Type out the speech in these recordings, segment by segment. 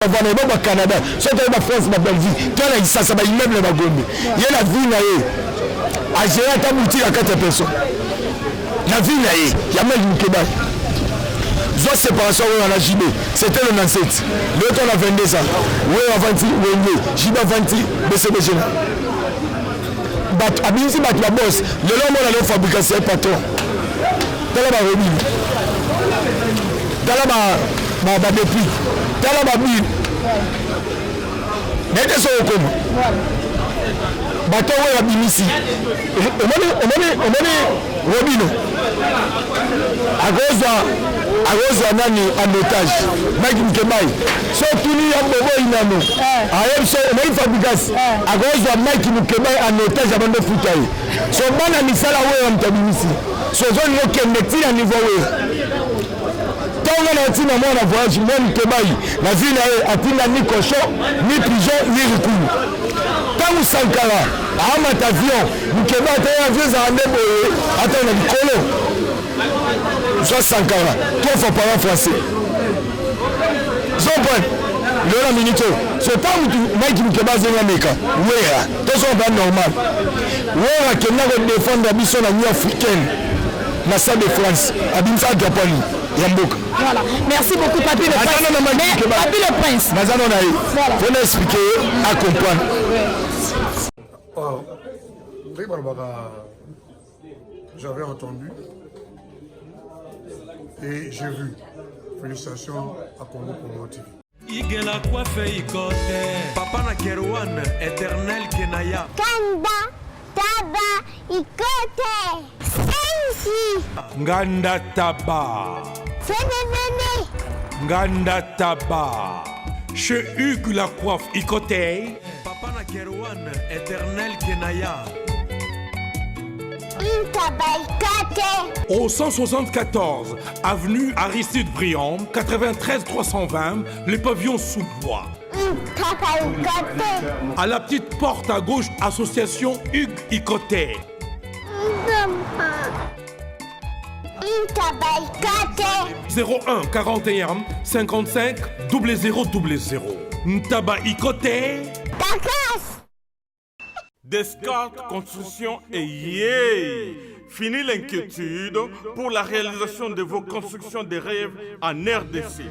Bavanda eba ba Canada, soki toye ba France, ba Belgique, to na Kisasa ba immeuble ba Gombe. Ye na vie na ye a gérer ata boutique ya 4 personnes. Na vie na ye ya Mike Mukebayi. Zwa séparation oyo na JB, c'était le 97. Lelo to na 22 ans. Wewe avanti Wenge, JB avanti BCBG. Bato abimisi bato ba boss. Lelo omona lelo fabrication ya patron. Tala ba Robin. Tala ba ba ba depuis. Tala ba Bill. Naye te soki okoma. Bato oyo abimisi. Omoni omoni omoni Robino. Akozwa akozwa nani en otage. Mike Mukebayi. So tuni ya bobo inano. Ayebi so omoni Fabrigas. Akozwa Mike Mukebayi en otage abando futa ye. So bana misala wewa moto abimisi. So ozolinga okende ti na niveau wewa. Ntango na atinda mwana voyage mwa Mukebayi na vie na ye atinda ni cochon ni pigeon ni rikulu. Ntango Sankara amata avion Mukebayi ata ye avion ezala nde boye ata na likolo. Zwa Sankara trois fois parent français. Zompane lelo na minute oyo so ntango mutu Mike Mukebayi azengi ameka wera tozonga mpenza normal wera akenda kodefendre biso na Union africaine na Stade de France abimisaka drapeau nini ya mboka. Voilà. Merci beaucoup Papy le Prince. Mais Papy le Prince. Naza na ye. Faut na expliquer ye a comprendre. Oh, ndenge balobaka j'avais entendu et j'ai vu. Félicitations à Congo Promo TV. Igela coiffe ikote. Papa na Kerwan, éternel Kenaya. Kanda taba ikote. Sensi. Nganda taba. Fene fene. Nganda taba. Chez Hugues la coiffe Ikote. Papa na Kerwan, éternel Kenaya. Au 174, avenue Aristide Briand, 93 320, les pavillons sous bois. À la petite porte à gauche, association Hugues Ikote. 01 41 55 00 00. Ntaba Ikote. Descartes Construction et yeah Fini l'inquiétude pour la réalisation de vos constructions de rêves en RDC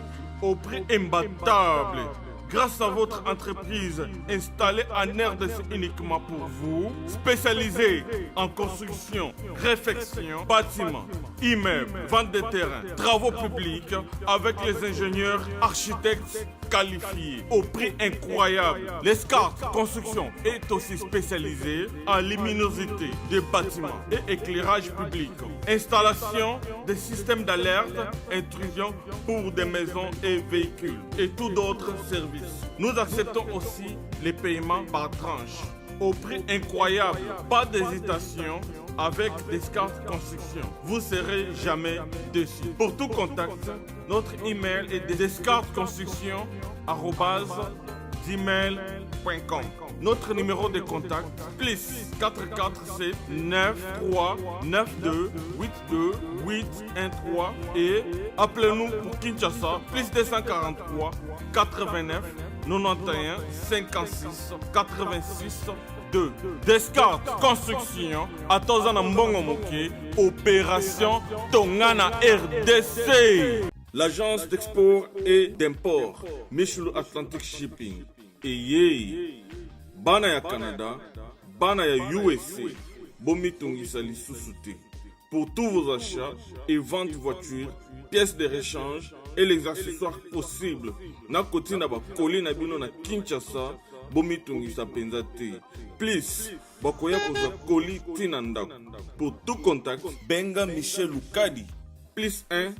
au prix imbattable. Grâce à votre entreprise installée en RDC uniquement pour vous, spécialisée en construction, réfection, bâtiment, immeubles, vente de terrain, travaux publics avec les ingénieurs, architectes qualifiés au prix incroyable. L'Escarte Construction est aussi spécialisée en luminosité des bâtiments et éclairage public, installation des systèmes d'alerte, intrusion pour des maisons et véhicules et tout d'autres services. Nous acceptons aussi les paiements par tranche au prix incroyable. Pas d'hésitation avec Descartes Construction. Vous serez jamais déçus. Pour tout contact, notre email est descartesconstruction@gmail.com. Notre numéro de contact plus 447 9 3 9 2 8 2 8 1 3 et appelez-nous pour Kinshasa plus 243 89 91 56 86 2. Descartes Construction ata na mbongo moke opération Tongana RDC. L'agence d'export et d'import Michel Atlantic Shipping eyei bana ya Canada, bana ya USA, bomitungisa lisusu te. Pour tous vos achats et ventes voitures, pièces de rechange et les accessoires possibles, na kotinda ba colis na bino na Kinshasa, bomitungisa penza te. Please, bakoya kozwa colis tina ndako. Pour tout contact, benga Michel Lukadi plus 1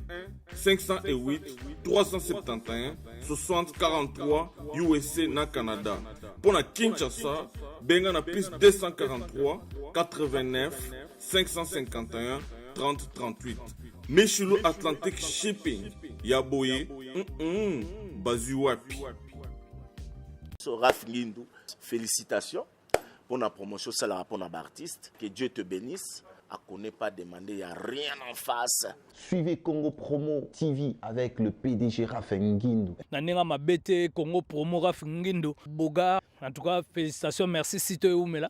508 371 60 43 USA na Canada. Pour na Kinshasa, benga na plus 243 89 551 30 38. Michelo Atlantic Shipping ya boye bazwi wapi. Raf Ngindu, félicitations pour la promotion, ça la pour artiste. Que Dieu te bénisse. À ne pas demander, il n'y a rien en face. Suivez Congo Promo TV avec le PDG Raph Ngindu. Na ndenge mabe te, Congo Promo, Raph Ngindu Boga, en tout cas félicitations, merci site eumela.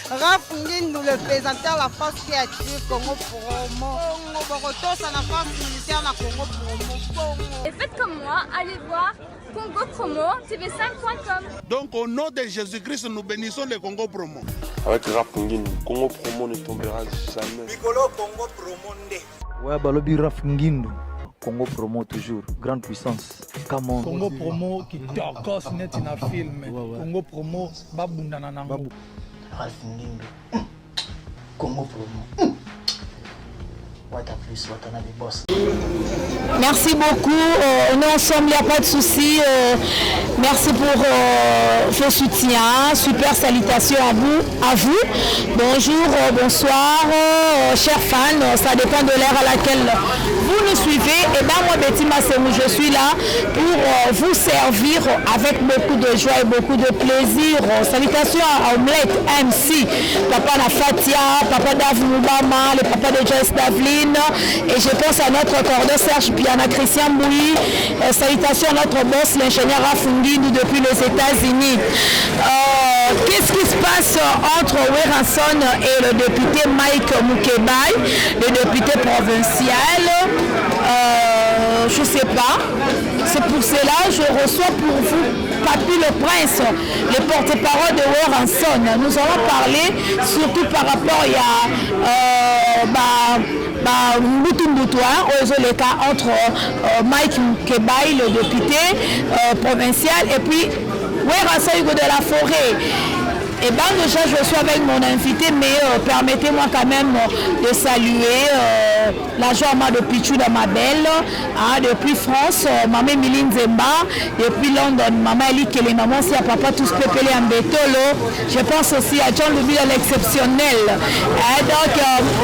Raph Ngindu, le présentateur, la force qui attire Congo Promo. Congo Bokotosa, la force militaire, la Congo Promo. Congo. Et faites comme moi, allez voir Congo Promo TV5.com. Donc au nom de Jésus-Christ, nous bénissons le Congo Promo. Avec Raph Ngindu, Congo Promo ne tombera jamais. Mikolo Congo Promo nde. Ouais, balobi Raph Ngindu. Congo Promo toujours, grande puissance. Come on. Congo Promo kitoko neti na film. Ouais. Congo Promo babundana nango. Ralph Ngindu. Congo Promo. Wata plus, Watanabe boss. Merci beaucoup. On est ensemble, il n'y a pas de souci. Merci pour vos soutiens. Super salutations à vous. À vous. Bonjour, bonsoir, chers fans. Ça dépend de l'heure à laquelle vous nous suivez. Et ben moi, Betty Massemou, je suis là pour vous servir avec beaucoup de joie et beaucoup de plaisir. Salutations à Omelette MC, papa Nafatia, papa Dav Moubama, le papa de Joyce Davlin. Et je pense à notre cordon Serge Piana, Christian Bouy. Salutations à notre boss, l'ingénieur Rafungi, depuis les États-Unis. Qu'est-ce qui se passe entre Werrason et le député Mike Mukebay, le député provincial? Je ne sais pas. C'est pour cela que je reçois pour vous Papy le Prince, le porte-parole de Werrason. Nous allons parler surtout par rapport à Mbutu Mbutu, hein, entre Mike Mukebay, le député provincial, et puis Werrason Hugo de la Forêt. Et bien déjà, je suis avec mon invité, mais permettez-moi quand même de saluer la joie de Pichou dans ma belle, hein, depuis France, maman Emilie Nzemba, depuis London, maman Eli Kele, maman aussi à papa tous Pépélé en Betolo. Je pense aussi à John Louis l'exceptionnel. Hein, donc,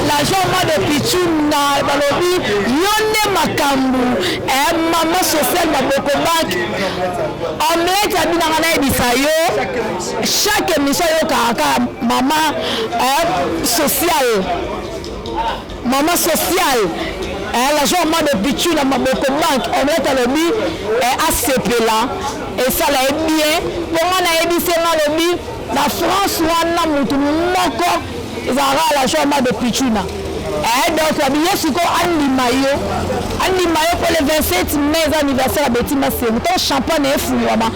la joie de Pichou na balobi, Yone Makambu, hein, maman sociale na Bokobak, omelette à Binangana et Bisayo, chaque émission kaka maman sociale, maman sociale, la joie de Pichou na Maboko Bank, omelette alobi asepela et ça l'a bien. Pour moi na yebise nga lobi na France wana mutu moko ezalaka la joie de Pichou na. Donc babiye siko andima yo pour le 27 mai anniversaire ya Betty Massemou. Ton champagne efungwama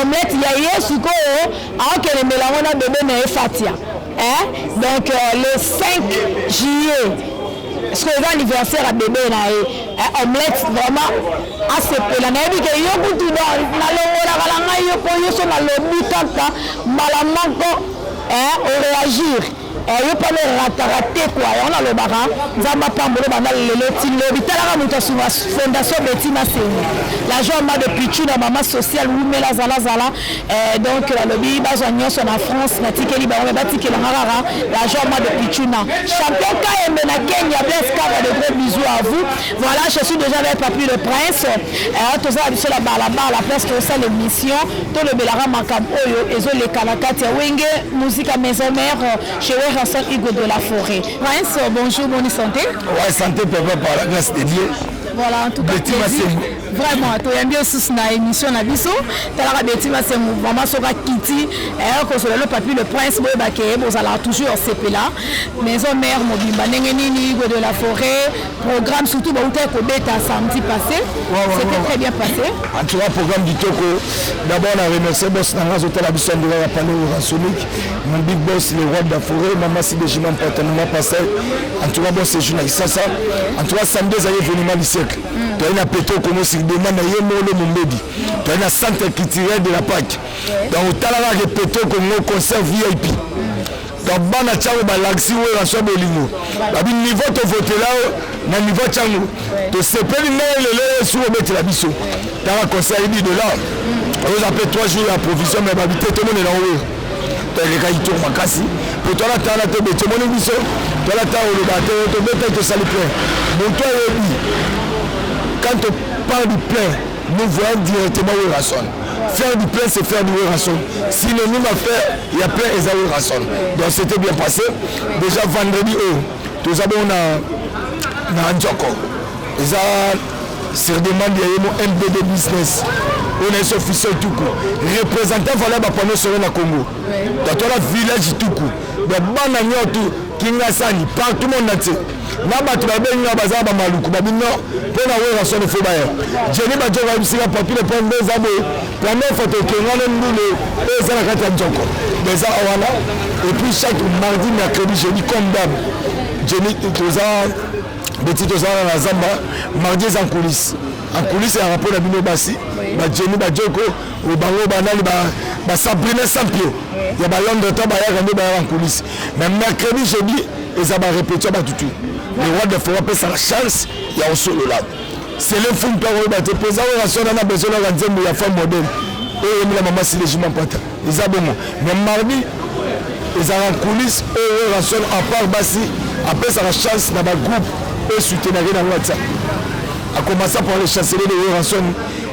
omelette ya ye siko aokende melango na bébé na ye Fatia. Hein? Donc le 5 juillet, ce que l'anniversaire à bébé na ye omelette vraiment asepela na yebi ke yo kutu na longolaka na ngai yo po yo so na lobi kaka mbala moko au réagir. Yo pa le raté quoi. On a le bara nzamba pambolo bana lelo ti lobi talaka moto asunga fondation Betty Massemou, la joie de Pichou na maman sociale wumela zala zala. Donc la lobi bazwa nyonso na France na tikeli bango batikela ngaka la joie de Pichou na champion Kayembe na Kenya. Blaise Kava, de gros bisous à vous. Voilà, je suis déjà avec Papy le Prince. Toza biso la balaba la place to ça l'émission to le belara makam oyo ezo le kalakati ya Wenge musique à maison mère chez Werrason Hugo de la Forêt. Prince, bonjour, bonne santé. Ouais, santé papa, par la grâce de Dieu. Voilà, en tout cas, plaisir. Vraiment, tu as bien sous na émission na biso. Talaka Betty Massemou, vraiment soka kiti, eh le Papy le Prince boy baké, bozala toujours sepela. Maison mère mobimba ndenge nini Hugo de la Forêt, programme surtout ba uta ko beta samedi passé. C'était très bien passé. En tout cas, programme du Toko. D'abord on a remercié boss nanga zotala biso ndela ya palais Werrasonic, mon big boss le roi de la forêt, maman Sidi Jimon Patana passé. En tout cas bon séjour na Kisasa. En tout cas samedi ça y est événement du siècle. Tu as une péto comme si demande ye molo mombedi. Tu as un centre culturel de la Pâque. Donc talaka ke péto comme concert VIP. Donc bana tchango balaxi Werrason bolingo. Babi niveau to voter là na niveau tchango. To sepeli ndenge lelo su obetela biso. Tala concert idi de là. On appelle 3 jours ya provision mais babi te to monela oyo. Toleka ito makasi. Po tola tala to beto moni biso. Tola tala oloba te to beta to sali plein. Bon toi yebi. Quand on parle du plein, nous voyons directement Werrason. Faire du plein, c'est faire du Werrason. Synonyme à faire, il y a plein et ça Werrason. Donc c'était bien passé. Déjà vendredi, oh, Toza bongo na na Nzoko. Eza sur demande ya ye mo MBD business. Oyo na yeso officiel tuku. Représentant valeur ba panneaux solaires na Congo. Tatola village tuku. Ba bana nyoto Kingasani partout monde entier. Na bato babengi nga baza ba maluku babi non mpo na Werrason fo baya. Jenny Badjoko ayebisi nga papi le point nde eza boye. Première fois tokengana ndule oyo eza na kati ya nzoko eza wana et puis chaque mardi mercredi jeudi comme d'hab Jenny toza beti toza wana na zamba mardi eza en coulisse en coulisse ya rapport na bino basi ba Jenny Badjoko bango banani ba Sabrina Sampio ya ba Londres to bayaka nde bayaka en coulisse mais mercredi jeudi eza ba répétition bato tout le roi de forêt apesaka chance ya kosolola Sele Mfumu mpe akoyeba te mpenza oyo aswana na besoin naka nzembo ya femme modèle oyo eyembi na mama Sileji Mampata eza bongo mais mardi ezalaka coulisse oyo Werrason à part basi apesaka chance na bagroupe oyo soutenaki na WhatsApp a commença par le chancelier de Werrason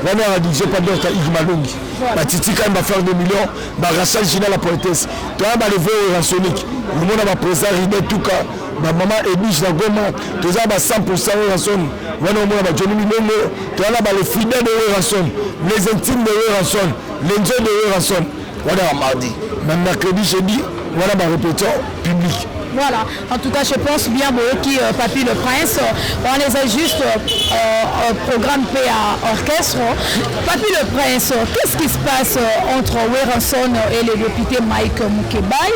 wana yaka dirigé par Dr Yves Malongi batiti kani ba faire des millions ba Rachel Gina la poétesse toya ba levo Werrasonique omona ba président Ride Tuka ba mama Edwige na Goma toza ba 100% Werrason wana omona ba Johnny Milongo toza na ba les fidèles de Werrason les intimes de Werrason les nzo de Werrason wana ba mardi mais mercredi jeudi wana ba répétition publique. Voilà, en tout cas, je pense bien Boyoki euh, Papy le Prince. On les a juste euh, euh, programme P à orchestre. Papy le Prince, qu'est-ce qui se passe euh, entre Werrason et le député Mike Mukebay?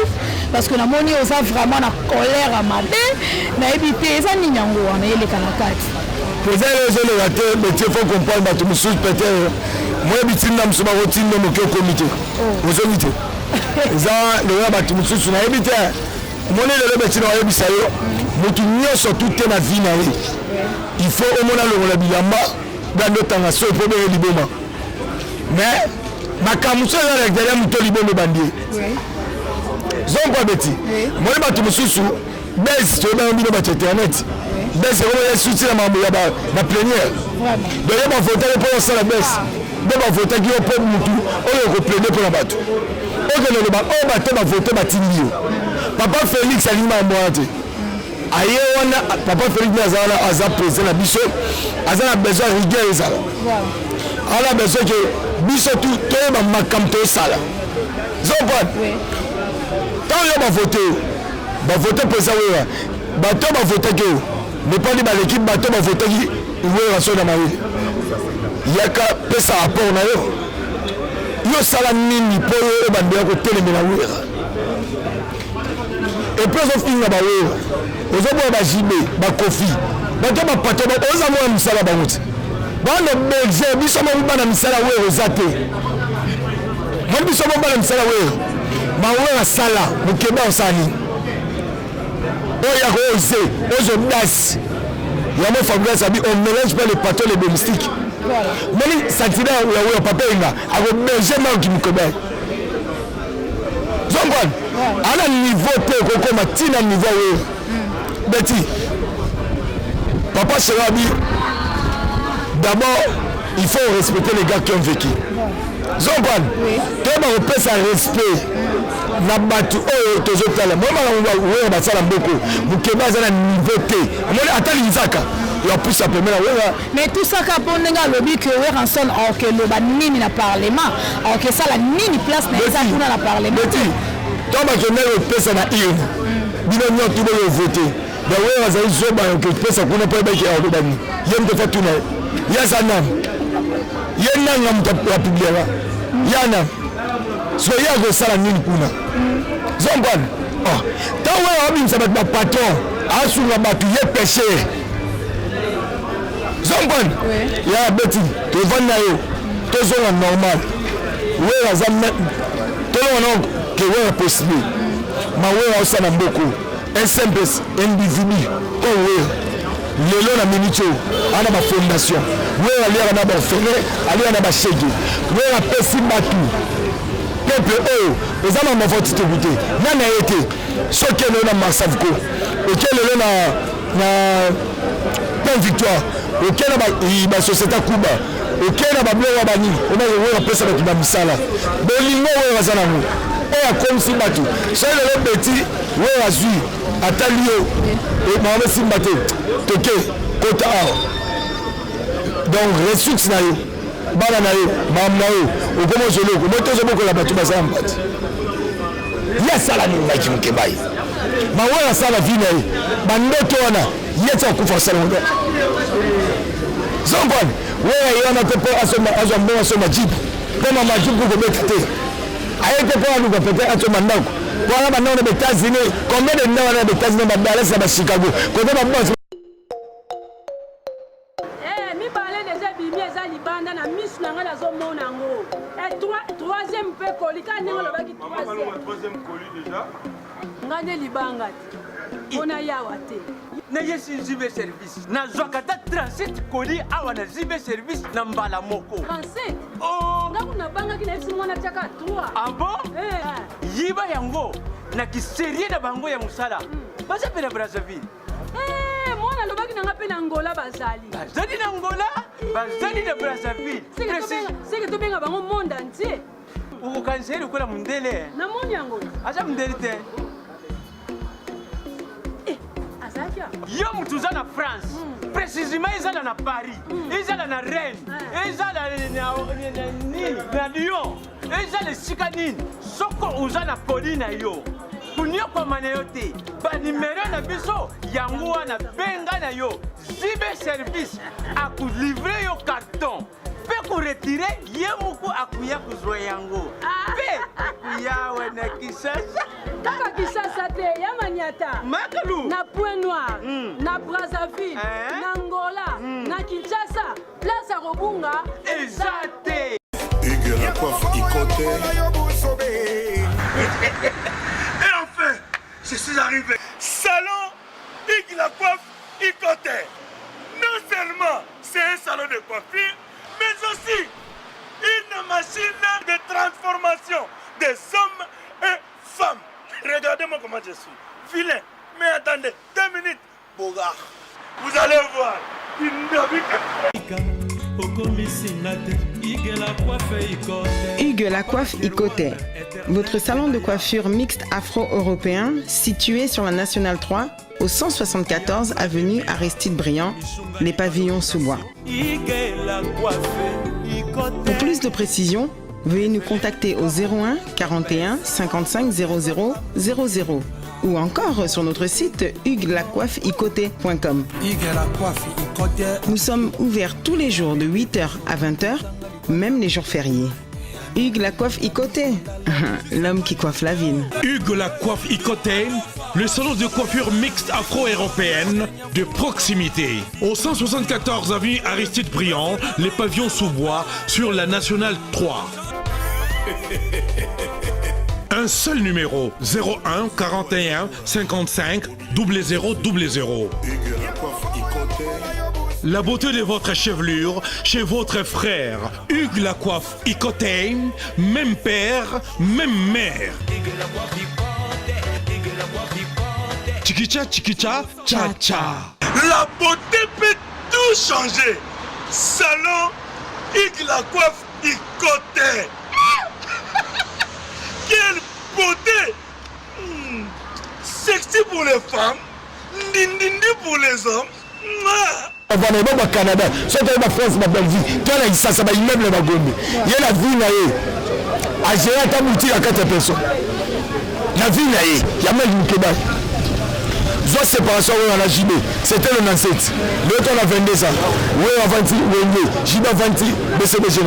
Parce que namoni oza vraiment na colère ya mabe nayebi te eza nini yango wana eleka na kati. Mpenza eloko ezoleka te betie faut comprendre bato mosusu peut-être moye bitinda mosusu bakotinda moke okomi te oh. ozongi te eza lokola bato mosusu nayebi te omoni lelo betina oyebisa yo motu nyonso tu te na vie na ye il faut omona longola bilamba bando otanga soki mpo obenge liboma mais makambo mosusu eza na derrière moto liboma ebandi ye zompo abeti moni bato mosusu base toyebana bino bato internet base ekoma ya suti na makambo ya na plenière donc yo bavotaki mpo osala base nde bavotaki yo mpo motu oyo okoplaide mpo na bato okende oloba oyo bato bavote batindi yo papa félix alingi makambo wana te aye wana papa félix nde aza wana aza président na biso aza na besoin rigueur ezala aza na besoin ke biso tu toyeba makambo tosala zompane ntango yo bavote yo bavote mpenza wewa bato bavotaki yo nepali baleki bato bavotaki wewa so na mayele yaka pesa apport na yo yo osala nini mpo yo obandela kotelemela wera epuis ozofinga bawewa ozoboya ba jb bakofi bato bapato oza mwana mosala bango te bana belge biso moko bana misala wera oza te moni biso moko bana misala wera mawera asala mokeba osala nini oyo yako oze ozo dasi yango fabrice abi on mélange pas les patron les domestiques moni sentiment ya wera papa enga akobelge marki mokeba Zompane ana niveau te okokoma ntina niveau oyo beti papa chéri abi d'abord il faut respecter les gars qui ont vécu zompane toyeba kopesa respect na bato oyo tozotala moi makambo oyo basala mboko mokeba aza na niveau te omoni ata linzaka ya pusa pembe na wewa Mais tout ça kaka mpo ndenge alobi que Werrason aokeloba nini na parlement aokesala nini place na ye eza kuna na parlement te. Ntango bakendaki kopesa na urne bino nyonso boyo vote donc Werra azali zoba ya kopesa kuna mpo ayebaki akoloba nini ye moto fa tuna ye ye aza nani ye nanga moto apubliaka ye nani siko ye akosala nini kuna zompane ntango Werra abimisa bato bapatron asunga bato ye pecher zompane ya beti tovandi na yo tozonga normal wera aza tolonga na ke wera possible ma wera osala mboko un simple individu comme wera lelo na minute oyo ana bafondation wera aliaka na baorphelin aliaka na bashege wera apesi bato peuple oyo eza na mavoti te te nani aye te soki elelo na marsavco oke lelo na na plein victoire oke na basociété ya kuba oke na babiloko ya banini oyo apesa bato ba misala bolingo oyo baza nango. Mukebayi akomisi bato soki lelo beti wewe azwi atali yo makambo esimba te toke kota awa donc ressource na yo bana na yo makambo na yo okoma ozwa eloko moto ozobokola bato baza na mpati ye asala nini Mike Mukebayi mawewe asala vi na ye bandoto wana ye ti akufa asala ngo zompane wewe ye wana te mpo azwa mbongo asomba jipe mpo mama jipe kobeta te aye te mpo aluka pete asomba ndako mpo wana bandako na baetats-unis combien de ndako wana na baetats-unis badallas na bachicago kote babos Eh, mibale deja ebimi eza libanda na misu na ngai nazomona yango eh, troisième mpe koli kaka ndenge olobaki troisième ngai nde libanga te mpo na yawa te nayesi zibe service nazwaka ata 37 koli awa na zibe service na mbala moko 37 oh. nga kuna nabangaki nayebisi mwana tiaka 3 ah bon eh. yiba yango na kiserie na bango ya mosala hmm. baza mpe na brazzaville Eh, mwana alobaki na nga mpe na Angola bazali. Bazali na Angola, bazali na Brazzaville. Seke tobenga bango monde entier. Okokanisa ye lokola mondele. Namoni yango. Aza mondele te. Eh, azalaki awa. Yo moto oza na France, mm. précisément ezala na Paris, mm. ezala na Rennes, ah. ezala na nini, na Lyon. Ezala esika nini soko oza na koli na yo konyokwama na yo te banimero na biso yango wana benga na yo zibe service akolivre yo carton mpe koretire ye moko akoya kozwa yango mpe akoyawa na kisasa kaka kisasa te ya manyata makalu na point noir mm. na brazzaville eh? na angola mm. na kinshasa Place ya kobunga eza te. Hugues la coiffe Ikote. Et enfin, je suis arrivé. Salon Hugues la coiffe Ikote. Non seulement c'est un salon de coiffure, mais aussi une machine de transformation des hommes et femmes. Regardez-moi comment je suis. Vilain. Mais attendez, deux minutes. Bogard. Vous allez voir. Hugues la coiffe Ikote, votre salon de coiffure mixte afro-européen situé sur la Nationale 3 au 174 avenue Aristide Briand, les pavillons sous bois. Pour plus de précisions, veuillez nous contacter au 01 41 55 00 00 ou encore sur notre site hugueslacoiffeikote.com. Nous sommes ouverts tous les jours de 8h à 20h, même les jours fériés. Hugues la coiffe Ikote, l'homme qui coiffe la ville. Hugues la coiffe Ikote, le salon de coiffure mixte afro-européenne de proximité. Au 174 avenue Aristide Briand, les pavillons sous bois sur la nationale 3. Un seul numéro 01 41 55 00 00. La beauté de votre chevelure chez votre frère Hugues la coiffe Ikotein, même père, même mère. Chikicha chikicha cha cha. La beauté peut tout changer. Salon Hugues la coiffe Ikote. Quelle beauté hmm. Sexy pour les femmes, ndindindi pour les hommes. Bavanda eba ba Canada, soki toye ba France, ba Belgique, to na Kisasa ba immeuble ba Gombe. Ye na vie na ye a gérer ata boutique ya 4 personnes. Na vie na ye ya Mike Mukebayi. Zwa séparation oyo na JB, c'était le 97. Lelo to na 22 ans. Wewe avanti Wenge, JB avanti BCBG.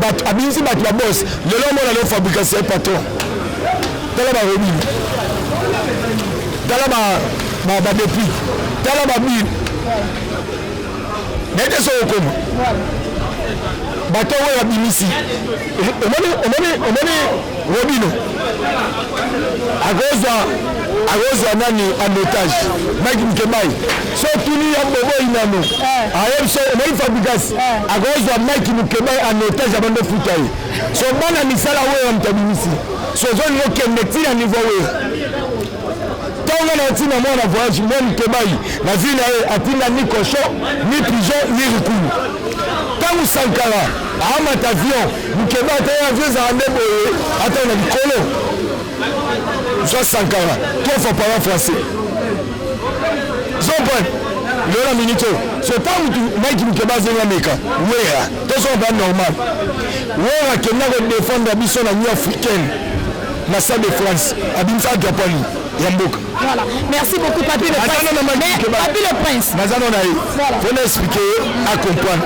Bato abimisi bato ba boss. Lelo omona lelo fabrication ya patron. Tala ba Robin. Tala ba ba ba depuis. Tala ba Bill. Naye te soki okoma. Bato oyo abimisi. Omoni omoni omoni Robino. Akozwa akozwa nani en otage. Mike Mukebayi. So tuni ya bobo inano. Ayebi so omoni Fabrigas. Akozwa Mike Mukebayi en otage abando futa ye. So bana misala oyo moto abimisi. So ozolinga okende ti na niveau oyo. Ntango nga natinda mwana voyage mwa Mukebayi na vie na ye atinda ni cochon ni pigeon ni rikulu. Ntango Sankara amata avion, Mukeba ata ye avion ezala nde boye, ata na likolo. Zwa Sankara, trois fois parlant français. Zompane, lelo na minute oyo. So ntango mutu Mike Mukeba azengi ameka, Wera, tozonga ba normal. Wera akenda ko défendre biso na Union africaine na Stade de France, abimisaka drapeau nini ya mboka. Voilà. Merci beaucoup, Papy le Prince. Non, non, Mais, Papy le Prince. Naza non na ye. Voilà. Faut na expliquer ye a comprendre.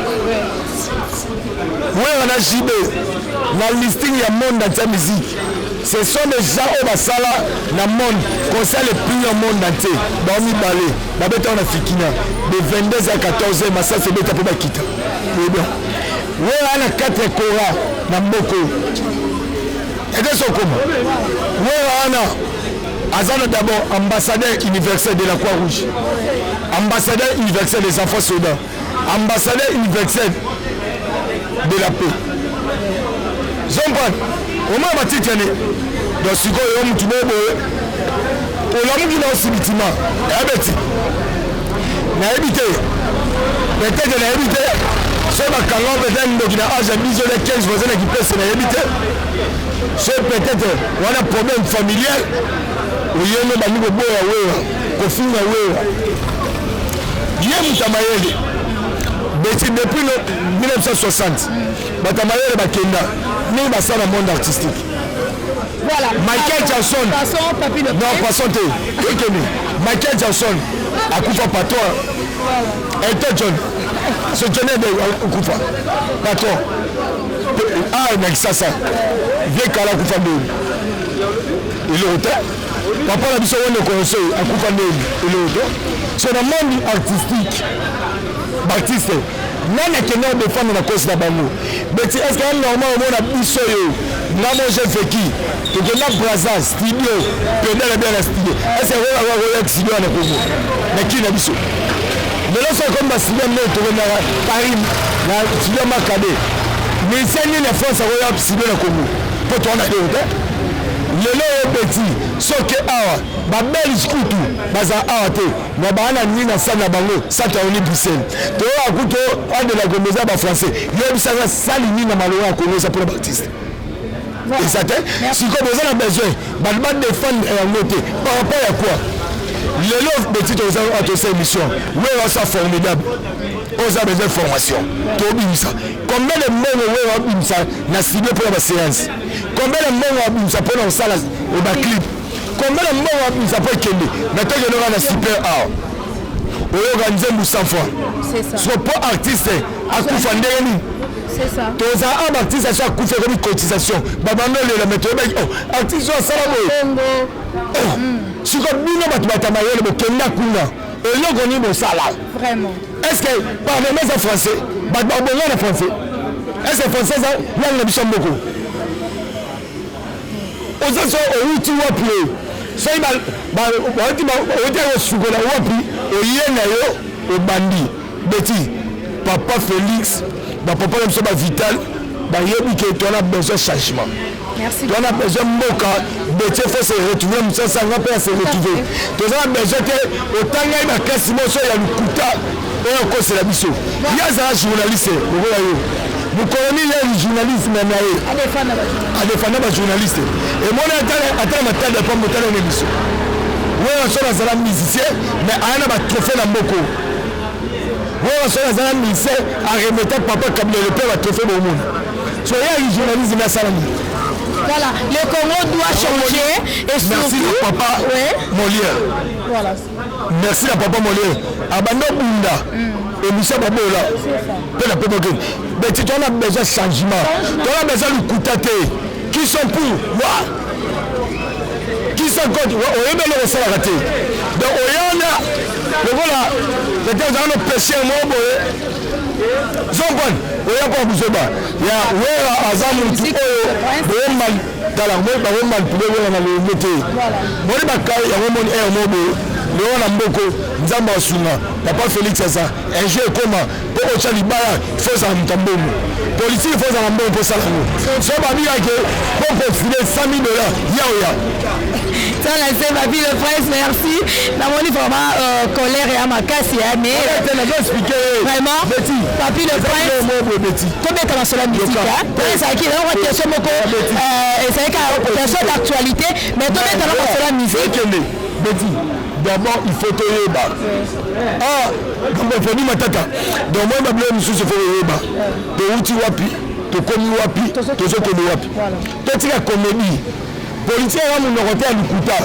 Wera na JB na listing ya monde entier musique. Ce sont des gens oyo basala na monde concert le plus au monde entier. Ba mibale babeta na Fikina de 22 à 14h masasi ebeta mpo bakita. Oyebi. Wera na 4 kora na mboko. Ete sokoma. Wera wana aza na d'abord ambassadeur universel de la Croix Rouge, ambassadeur universel des enfants soldats, ambassadeur universel de la paix. Zompane, omona batitre ne donc sikoyo yo mutu boye boye olamuki na osibitima eyabeti nayebi te peut-être nayebi te soki bakanga peut-être ndoki na age ya 10 olia 15 voisin na kipese nayebi te soki peut-être wana problème familial oyenge bandi koboya wewa kofinga wewa ye moto ya mayele beti depuis 1960 bato ya mayele bakenda mingi basala monde artistique. Voilà. Michael Jackson. Passons, Papy le Non, passons te. Tokende. Michael Jackson akufa patron. Elton John. So Johnny akufa patron. Ah na Kisasa. Vieux Kala akufa ndeni. Eloko te. Papa na biso wende conseil akufa ndeni. Eloko te. So na monde artistique. Baptiste nani akenda kodefendre na kosi na bango beti est ce que normal omona biso oyo nga mo j'ai vécu tokenda braza studio pedale bien na studio est ce que okoya studio na Congo na kini na biso lelo soki ekomi bastudio nde tokendaka Paris na studio Makade musicien nini ya France akoya studio na Congo mpo towana eloko te lelo oyo beti soki awa babelge kutu baza awa te na baa na nini na sale na bango sate ya oni Bruxelles toyoka kutu andela gombe eza ba français yebisaka sali nini na malonga ya Congo eza mpona baartiste eza te sikoyo boza na besoin bato badefendre yango te par rapport ya quoi lelo beti toza tosa émission wewa sa formidable oza besoin formation tobimisa combien de mbongo wewa abimisa na studio mpona baséance combien de mbongo abimisa mpona kosala baclip combien de mbongo abimisa mpo ekende na tokende kaka na super awa oyoka nzembo 100 fois so mpo artiste akufa ndenge nini toza a baartiste aso akufa ekomi cotisation babanda olela me toyebaki oh, artiste oyo asala boye oh, siko bino bato bata mayele bokenda kuna eloko nini bosala est ce que parlement eza français bato babonga na français est ce que français eza langue na biso ya mboko oza so owuti wapi oyo soki bauti kosukola wapi oye na yo obandi beti papa Félix bapapa na biso bavital bayebi ke toza na besoin changement toza na besoin mboka beti faut se retrouver mosasa nga mpe ya se retrouver toza na besoin te otangai baklasi moso ya lokuta oyo akosela biso ye azala journaliste lokola yo mokolo nini ya journalisme na ye adefanda bajournaliste emoni ata na matadi ya pambo tala ne biso Werrason azala musicien mais aya na batrophée na mboko Werrason azala musicien aremeta papa Kabila le père batrophée bomona so ye ayi journalisme asala nini. Voilà, le Congo doit changer et surtout. Merci na papa ouais. Molière. Voilà. Merci na papa Molière. Abanda bunda. Émission babola. Pe na pepe okende. Beti toza na besoin changement. Toza na besoin lokuta te. Qui sont pour wa qui sont contre oyebi eloko osalaka te. Donc oyana lokola peut-être ozala no pêcheur moko boye. Zompane oya mpo buzoba ya Wera aza mutu oyo boyomba tala bango manipule Wera na lolenge te moni bakai yango moni aire moko boye lelo na mboko nzambe asunga papa Félix aza un jour ekoma mpo otya libaya fo ozala moto ya mbongo politike fo ozala mbongo mpo osala yango so babikake mpo postule 100 000 dollars ya oya. Ça la c'est Papi le Prince, merci. Namoni vraiment euh, colère ya makasi ya mais vraiment Papi le Prince. Tobeta masolo ya musique hein. Ezalaki na question moko euh, ezalaki question d'actualité mais tobeta na masolo ya musique. Betty, d'abord il faut toyeba. Ah, Freddy Matata. Donc moi babilo mosusu faut koyeba. Towuti wapi? Tokomi wapi? Tozokende wapi? Totika comédie. Politique ya monoko te ya lokuta.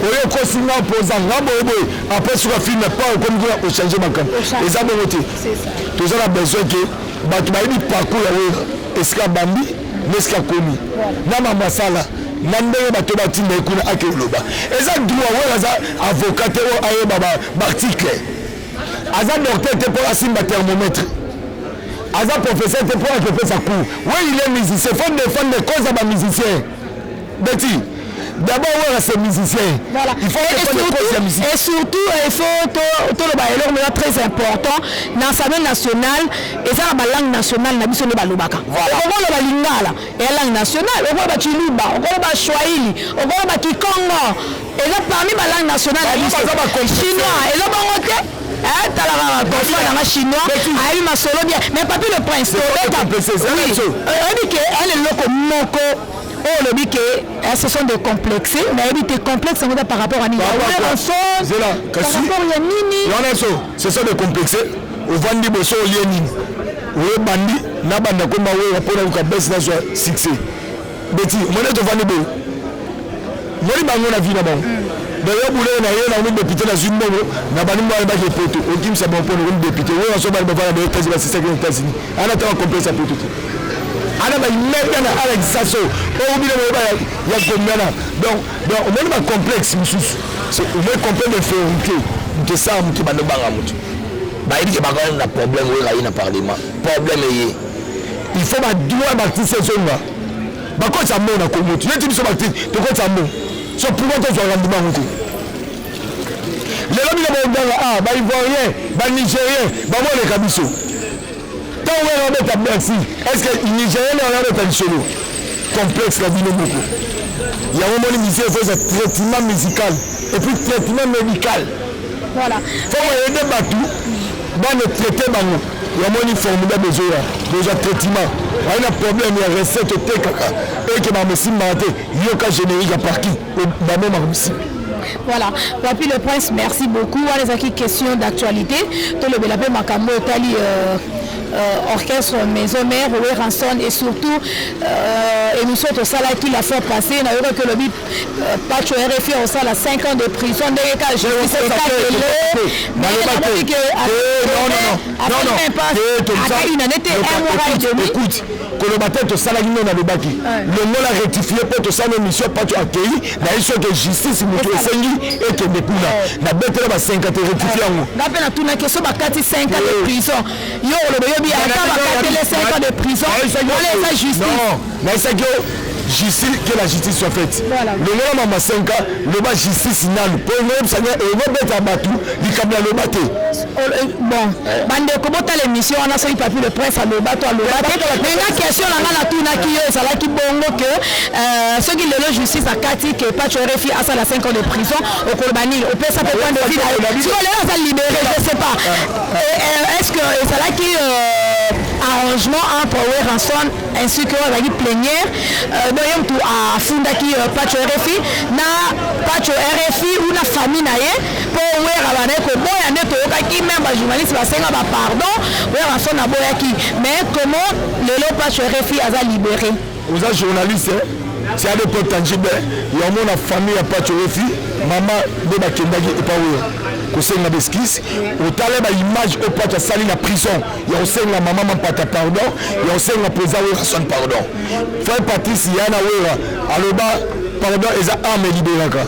Oyo okosi nga mpoza nga boye boye après suka film pa okomi kuna ochange makambo eza bongo te. Toza na besoin ke bato bayebi parcours ya Werra esika abandi na esika akomi na mambo asala na ndenge bato batinda ye kuna ake oloba eza droit. Werra aza avocat te oyo ayeba baarticle, aza docteur te mpo asimba thermomètre, aza professeur te mpo akopesa cours. Oui, il est musicien, faut défendre cause ya bamusicien. Betty, d'abord Werra c'est musicien. Voilà. Il faut et, défendre cause ya surtout, musicien. et surtout il faut toloba eloko mpenza très important na Assemblée nationale, eza na balangue nationale na biso nde balobaka. Okoloba lingala eya langue nationale, okoloba chiluba, okoloba swahili, okoloba kikongo, eza parmi balangue nationale na biso. Chinois eza bongo te. Eh, talaka confrère nanga chinois ayebi masolo bien. Mais Papi le Prince, tobeta, oyebi ke ele eloko moko oyo olobi ke ce sont des complexes, nayebi te complexe yango eza par rapport à nini, par rapport ya nini? Wana so ce sont des complexes. Ovandi boso olie nini, oyebandi na banda komba Werra mpona luka bese nazwa succès. Beti omoni tovandi boye, moni bango na vie na bango. Donc yo bule na ye na omi député, nazwi mbongo na bandi mwana baki epoto okimisa bango mpona okomi député. Oyo aso bani bavanda ba États-Unis, basisaki na États-Unis, ana tanga complexe ya poto te, ana baimmeuble na ala Kisaso oyo bino boyeba ya Gombe. Donc omoni bacomplexe mosusu, omoni complexe d'infériorité, moto esala moto bando banga moto bayebi ke bakana na problème oyo aye na parlement. Problème eye, il faut badroit baartiste ezonga, bakotisa mbongo na Kongo tu neti biso baartiste tokotisa mbongo. So pourquoi tozwa rendement yango te? Lelo bino boganga a baivoirien, banigérien bamoleka biso. Ntango wana babeta Bercy, est ce que nigérien na wana abeta lisolo? Complexe na bino moko yango. Moni musicien, il faut eza traitement musical et puis traitement médical. Voilà. Faut koyede bato bana traite bango. Yamoni formidable ezoya bozwa traitement aye na problème ya recette otekaka eke makambo esimbaka te. Yoka générique ya parki bamo makambo esimbi. Voilà, Papi le Prince, merci beaucoup. Wana ezalaki question d'actualité, tolobela mpe makambo etali orchestre Maison Mère, Werrason et surtout émission tosalaki la fois passée. Nayokaki olobi Pacho RFI osala 5 ans de prison ndenge ka justice ekakele. Namoni ke akei na nete un mois et demi. Écoute, koloba te tosalaki nde nalobaki longola, rectifie mpo tosala émission. Pacho akei naye soki justice moto esengi ekende kuna, nabetela ba 5 te, rectifie yango. Nga mpe natunaki so bakati 5 ans de prison, yo oloba yobi ata bakatele 5 ans de prison wana eza justice. Non, nayesaki yo justice, que la justice soit faite. Longola mama 5 ans, loba justice nanu mpo oyebisanga ekobeta bato likambo ya loba te. Bon, bandeko botala émission wana soki Papi le Prince aloba to aloba te. Mais nga question na nga natunaki yo ezalaki bongo ke soki lelo justice akati ke Pacho RFI asala 5 ans de prison, okoloba nini? Opesa mpe point de vue na yo. Siko lelo aza libéré, je sais pas, est ce que ezalaki arrangement entre Werrason ainsi que oyo azalaki plénière, donc ye mutu afundaki Pacho RFI na Pacho RFI ou na famille na ye, mpo Wera bandaki koboya nde toyokaki même bajournaliste basenga bapardon, Werrason aboyaki. Mais comment lelo Pacho RFI aza libéré? Oza journaliste, c'est des preuves tangible. Yango na famille ya Pacho Refi, mama nde bakendaki epa Wera kosenga baexcuse. Otala baimage oyo Pacho asali na prison ya kosenga mama Mampata pardon, ya kosenga président Werrason pardon. Frère Patrice ya na Wera aloba pardon eza arme elibéraka.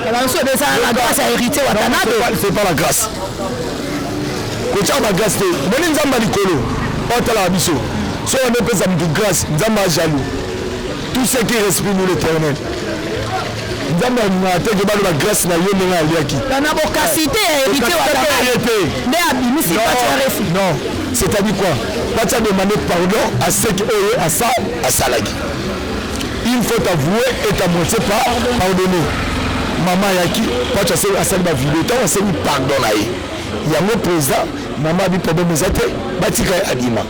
Bamosusu eza la grâce ya Héritier Watanabe. C'est pas la grâce, kotyaka bagrâce te. Moni Nzambe ya likolo oyo atalaka biso, so wana opesa motu grâce, Nzambe ajaloux. Tout ce qui respire nous l'Éternel. Nzambe alingaka te ke baloba grâce na ye ndenge aliaki. Na bokasi te ya Héritier Watanabe nde abimisi Pacho RFI. Non, c'est-à-dire quoi? Pacho a demandé pardon à ce que oyo asa asalaki. Il faut avouer et à moitié pas pardonner. Mama ayaki, Patsho asali ba video, ntango asengi pardon na ye, yango président mama abi problème eza te, batika ye abima.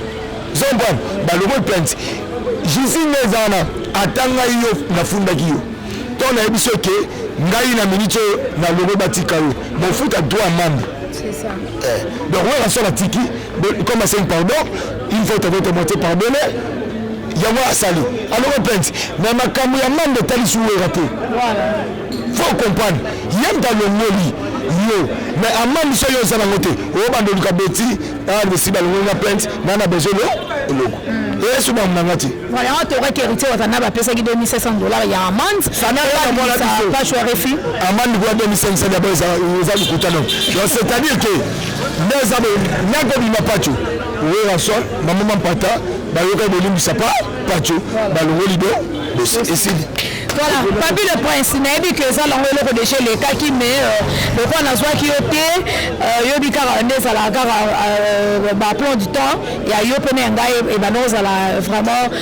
Ozo comprendre? Balongoli plainte. Justice nde eza wana, ata ngai yo nafundaki yo. Ntango nayebi so ke ngai na minute oyo nalongoli batika yo, bofuta droit ya membre. C'est ça. Eh, donc Werrason atiki, comme asengi pardon, une fois t'avais moitié pardonné, yango asali alongo plainte mais makambo ya manda etalisi Wera te. Faut comprendre, ye moto alongoli yo mais amande so yo oza nango te, obanda oluka beti besi balongoli nga plainte na na besoin eloko eyesu bamona te. Voilà, yango tokaki Héritier Watanabe apesaki 2500 $ ya amende. Pacho RFI. Amende kwa 2500 d'abord eza lokuta donc. Donc c'est-à-dire que nde eza boye nakobima Pacho Werrason mama Mampata bayoka bolimbisa pa Pacho balongoli do dossier esili. Voilà, Papi le Prince, nayebi ke eza nango eloko deja elekaki mais lokola nazwaki yo te, yobi kaka nde ezalaka kaka ba plan du temps ya yo mpe na ya ngai ebanda kozala vraiment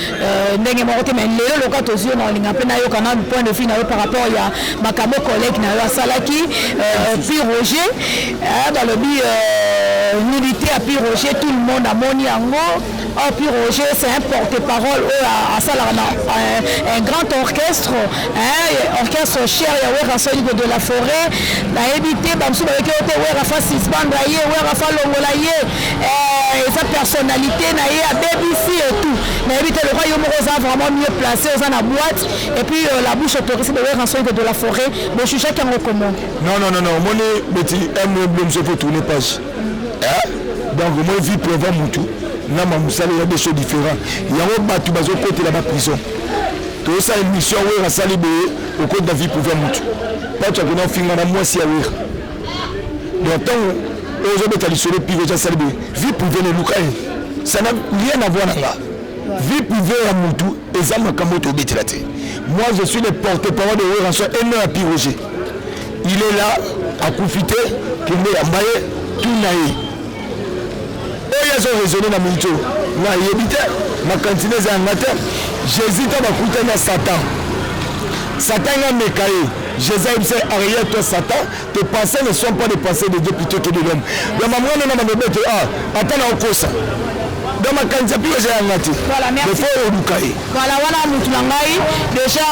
ndenge moko te, mais lelo lokola tozwi yo na olinga mpe nayoka nanu point de vue na yo par rapport ya makambo collègue na yo asalaki Pi Roger. Balobi nudité ya Pi Roger, tout le monde amoni yango. Oh, Pi Roger, c'est un porte-parole oyo asalaka na un grand orchestre, hein, orchestre cher ya Werrason de la Forêt. Nayebi te bamosusu bayoki oyo te, Wera fa suspendre ye, Wera fa longola ye, eza personnalité na ye abebisi et tout. Nayebi te lokwa yo moko oza vraiment mieux placé, oza na boîte et puis la bouche autorisée de Werrason de la Forêt, bojugeaki yango comment? Non, non, non, non, omoni beti m mosu faut tourner page, hein? Donc omoni vie privée mutu na mosala eza des choses différents. Yango bato bazokotela baprison, tozosala émission, Wera asali boye, okota vie privée mutu. Pacho akenda ofinga na mwasi ya Wera. Donc ntango oyo ozobeta lisolo Pi Roger asali boye, vie privée neluka ye, ça n'a rien à voir na nga. Vie privée ya mutu eza makambo oyo tobetela te. Moi je suis le porte-parole de Werrason et non ya Pi Roger. Il est là, akufi te, kende yamba ye, tuna ye oyo azo raisonne na minute oyo. Nga ayebi te, makanisi eza yanga te. Jésus ta bakutani ya Satan, Satan nga meka ye, Jésus ayebisa ye: arrière toi Satan, tes pensées ne sont pas des pensées de Dieu plutôt que de l'homme. Donc bamwana na balobi ete ah ata na okosa, donc makanisi ya Pi eza yanga te. Voilà, merci. Defo oluka ye. Voilà, wana mutu na ngai déjà,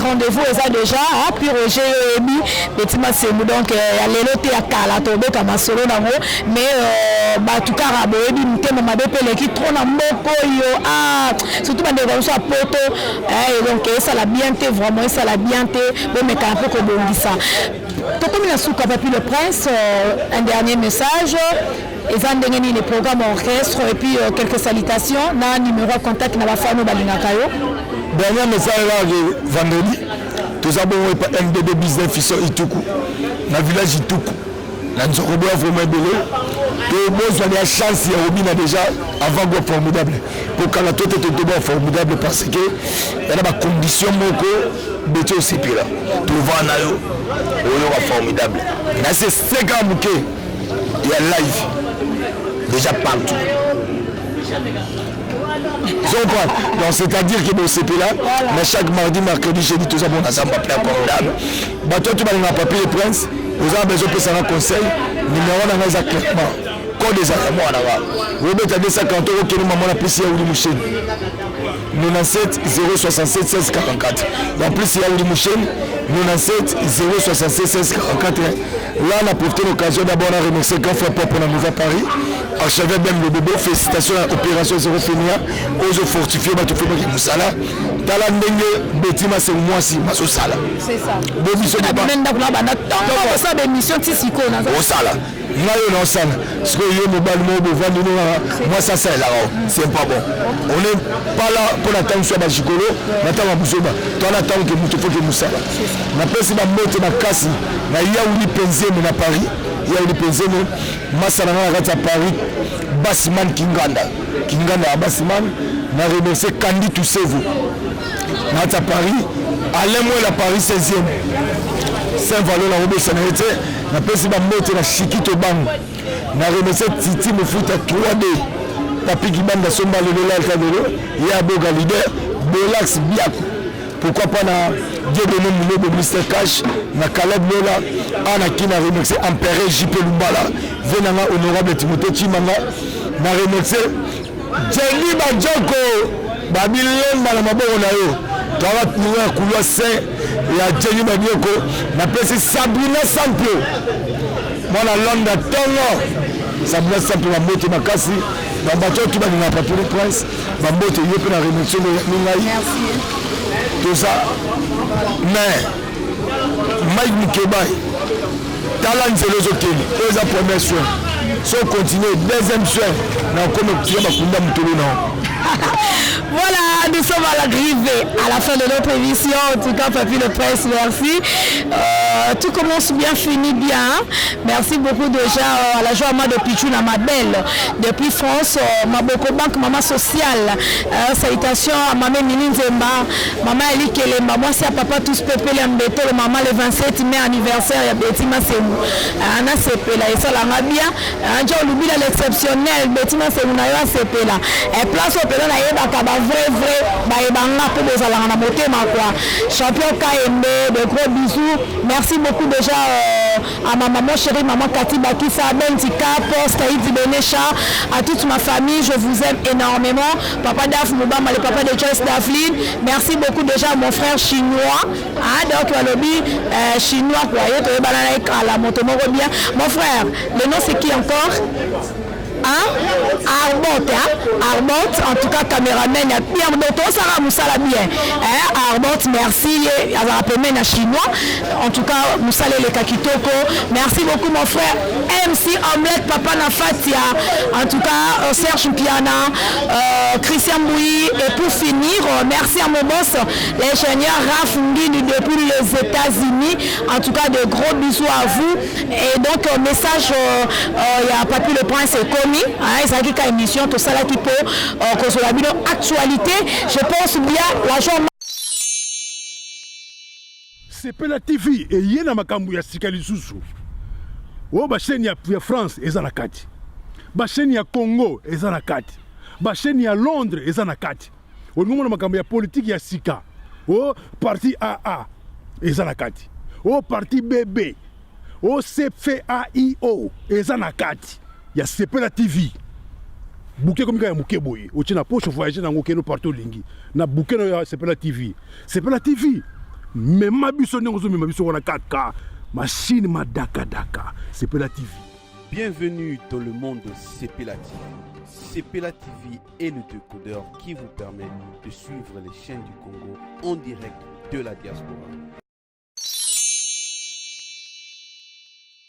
rendez-vous eza déjà, hein, Pi Roger oyebi Petit Masembu, donc ya lelo te, ya kala tobeta masolo nango, mais bato kaka boyebi mitema mabe mpe eleki trop na mboka oyo, ah, surtout bandeko na biso ya poto, eh, donc esala bien te, vraiment esala bien te. Bomekana mpe kobongisa. Tokomi na suka. Papi le Prince, un dernier message eza ndenge nini programme orchestre et puis quelques salutations na numéro ya contact na bafano balingaka yo. Dernier message kaka, vendredi toza bongo epa MDB Business Fiso Ituku na village Ituku na nzoko boya vraiment ebele. Tobozwa ya chance ya kobina déjà avant go formidable po kala to te totoboya formidable parce que yana bacondition moko beti osepela tovanda na yo oyoka formidable na se seka moke ya live déjà partout. Comprendre? Donc c'est-à-dire que bosepela na chaque mardi, mercredi, jeudi toza bon na zamba plein formidable. Bato oyo balingaka Papi le Prince, oza na besoin opesanga conseil, numéro na ngai eza clairement code ezalaka mwana nga obeta 240 okende mama na plus ya Wili Musheni 97 067 16 44. En plus ya Wili Musheni 97 067 16 44. Là on a profité l'occasion d'abord à remercier grand frère Pop na Nouveau Paris, archevêque Ben le Bobo. Félicitations à opération Zéro Fenia ozo fortifier bato fo mosala. Tala ndenge betima se mwasi bazosala. C'est ça. Bo biso ndako na banda ntongo kosala bémission ti sikoyo naza osala ngai oyo naosala sikoyo yo mobali moko bovandi no kaka mwasi asalelaka o, c'est pas bon. On est pas là mpo na ntango so ya bajikolo na ntango ya buzoba to na ntango ke moto foke mosala. Napesi bambote makasi na Yauli Penzeme na Paris, Yauli Penzeme masa na ngai na kati ya Paris, Basiman Kinganda, Kinganda ya Basiman. Na remercier Kandi Tusevu na kati ya Paris, Alain Mwela Paris 16e Saint Valo na kobosana ye te. Napesi bambote na Shikito Bango, na remercier Titi Mofuta 3D, Papi Kibanda somba lelo lalta lelo ye aboga leader Bolax Biaku. Pourquoi pas na Dieudonné Mulobo, Mister Cash, na Caleb Lola, awa na kin na remercier Empereur JP Lumbala, vie na nga honorable Timothée Tshimanga, na remercier Jenny Banjoko, babi lemba na maboko na yo. Toaka ninga ya couloir saint ya Jenny Badioko, napesi Sabrina Sampio, mwana Londres tongo. Sabrina Sampio bambote makasi, ba bato oyo balingaka Papy le Prince. Bambote yo mpe na remercie ni ngai toza mais Mike Mukebayi tala nzela ozokende oyo eza premier soin so continue deuxième soin na okoma kotika bakunda motolo na yo. Voilà, nous sommes à l'arrivée, à la fin de notre émission. En tout cas, Papy le Prince, merci. Tout commence bien, finit bien. Merci beaucoup déjà à la joie de Pichou, ma belle. Depuis France, Maboko Bank, maman sociale. Salutations à maman Mini Nzemba, maman Eli Kelemba, moi c'est à papa tous Pépé Lembeto, le maman le 27 mai anniversaire, ya Betty Masemu. Anna Sepela, et ça l'a bien. Anjo Lubila l'exceptionnel, Betty Masemu na yo Sepela. Et place au pela na yeba ka ba vrai vrai, ba yebanga po bozalanga na motema quoi. Champion KMB, de gros bisous. Merci beaucoup déjà à ma maman chérie, maman Cathy Bakissa, Ben Tika, Post, Haïti Benecha, à toute ma famille, je vous aime énormément. Papa Daf Moubama, le papa de Joyce Daflin. Merci beaucoup déjà à mon frère chinois. Ah, donc, Walobi, chinois, quoi. Yo, toyeba na ekala, moto moko bien. Mon frère, le nom c'est qui encore? Hein? Arbot, hein? Arbot, en tout cas, caméraman, il y a bien, donc, tout ça, Moussala bien. Hein? Arbot, merci, il y a rappelé un chinois. En tout cas, Moussala le Kakitoko. Merci beaucoup, mon frère MC Omelette, Papa Nafatia. En tout cas, Serge Piana, Christian Bouy. Et pour finir, merci à mon boss, l'ingénieur Raph Ngini depuis les États-Unis. En tout cas, de gros bisous à vous. Et donc, message, il y a Papy le Prince et Komi, hein, ezalaki ka émission, tout ça là qui peut, kozola bino actualité. Je pense bien la journée. Sepela TV eye na makambo ya sika lisusu. Oyo ba chaîne ya France eza na kati. Ba chaîne ya Congo eza na kati. Ba chaîne ya Londres eza na kati. Olingi omona makambo ya politique ya sika. O parti AA eza na kati. O parti BB. O CFAIO eza na kati. Ya Sepela TV. Bouquet comme ya moke boye. Otie na poche voyager nango keno partout olingi. Na bouquet na ya Sepela TV. Sepela TV. Mema biso ndenge ozomema biso wana kaka. Machine madaka daka. Sepela TV. Bienvenue dans le monde de Sepela TV. Sepela TV est le décodeur qui vous permet de suivre les chaînes du Congo en direct de la diaspora.